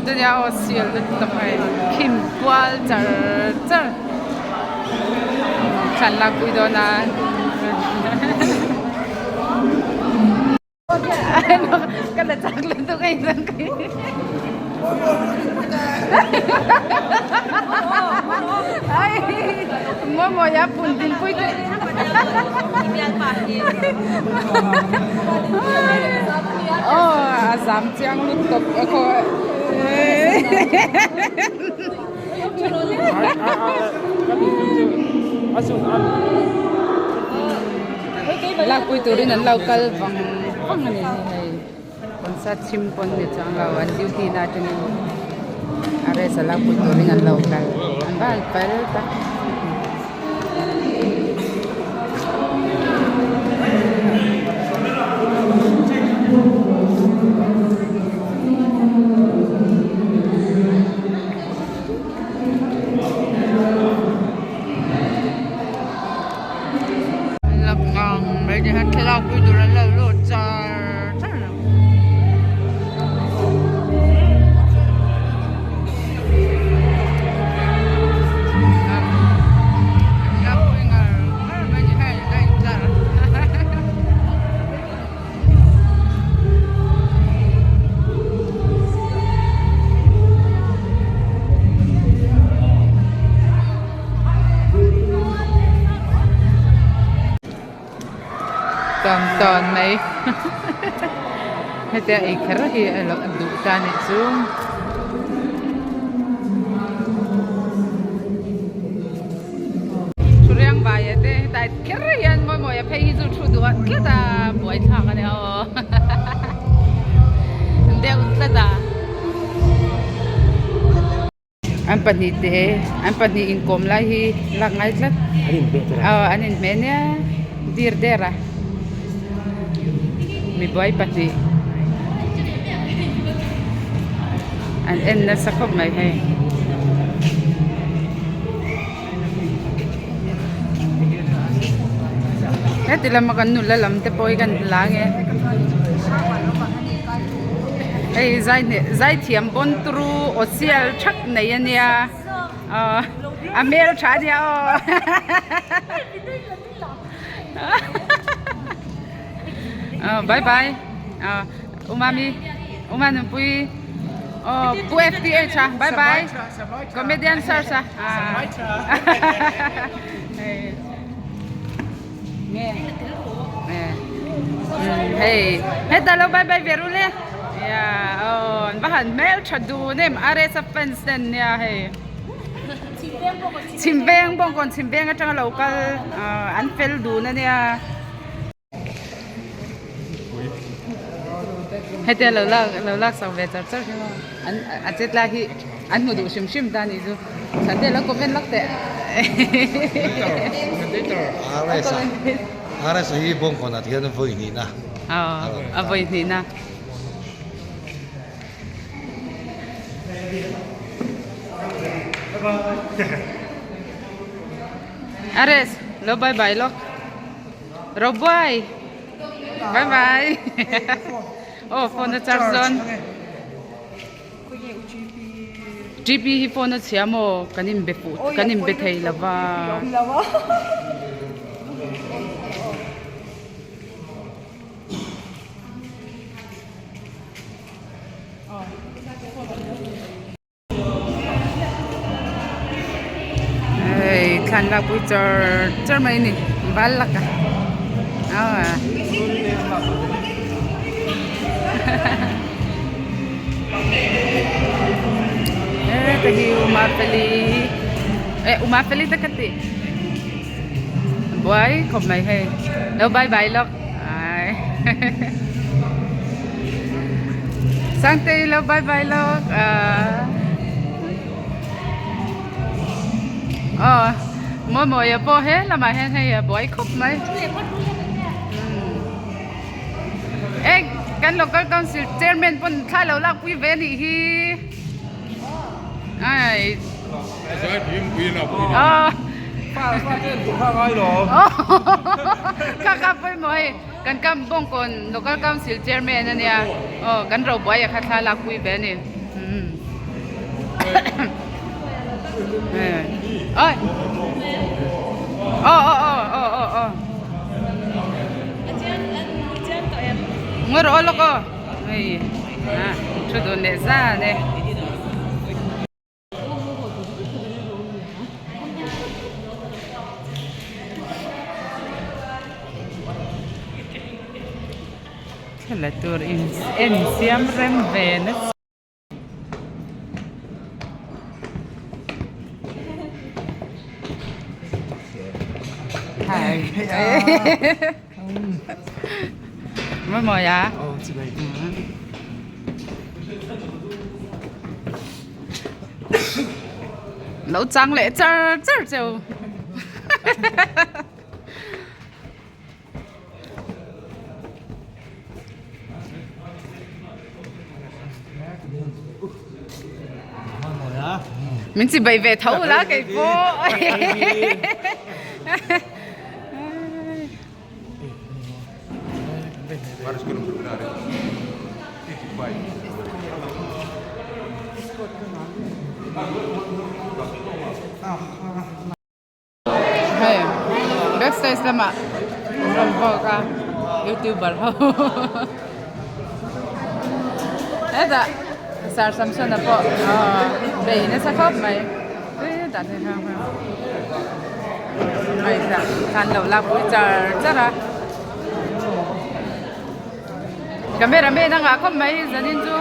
te nia aw sial lutuk hei khim kual char char thlan lak pui dawn a. Ka la chak lutuk hei chuan ka ai mawi mawi a phun din pui te aw a zam chiang lutuk a khaw Lakpui turin an lo kal vang vang a ni hei concert chhim pawn ni chuang lo an duty na atangin a rest a lakpui turin an lo kal an va han fel tak. Thlalak pui tur an lo lut char char a. Tawn tawn mai hetia ei kher hi a lo duh ta a nih chu. Thuriang vai a te hetlai kher hian mawi mawi a phei hi chu thu duh a tlat a buaithlak a nia aw deuh tlat a. An pahnih te an pahnih inkawm lai hi lak ngai tlat An inhmeh tur a. Aw an inhmeh nia dir der a mibuai pahnih an en nasa khawp mai hei. Heti lama kan nula lam te pawh hi kan hla nge hei zai hneh zai thiam bawn turu aw sial thak nei a nia aw a hmel tha a nia aw aw bye bye aw umami umanunpui aw pu fth a bye bye comedian search a hei heta lo bye bye ve ru le aw an va han hmel tha dun em RS a fans te an nia hei chhim veng bawngkawn chhim veng atanga lo kal an fel dun ania. Hetia lo lak lo lak sak ve char char hi maw an a chet lai hi an hmu duh hrim hrim ta a nih chu Sunday lo comment lawk teh RS hi bawngkawn ah te hian vawi hnihna aw a vawi hnihna RS lo bye bye lawk. Roboy bye bye aw phone a charge dawn G P hi phone a chhia maw kan inbe fuh kan inbe thei lo va Hei thlan lak pui char char mai a ni val lak a aw heta hi umafeli eh umafeli te ka ti buai khawp mai hei lo bye bye lawk ai Sangtei lo bye bye lawk aw mawi mawi a pawh he lamah hian hei a buai khawp mai eh kan local council chairman pawn thla lo lak pui ve a nih hi ai Kha kha pawimawh hei kan kam Bawngkawn Local Council Chairman a nia aw kan ro buai a kha thla lak pui ve a ni. Oi. Aw aw aw aw aw aw. Ngawi rawh aw lawk aw. Hei a thu dun leh zan e. Thla tur in en siam rem ve nasa. Mawi mawi a. Lo chang leh char char cheu. Min chi bai ve tho la kei pawh. Hei backstage lamah an rawn vawk a youtuber ho hetah sir samsona pawh aw bei nasa khawp mai khan lo lakpui char char a cameraman a ngah khawp mai zanin chu.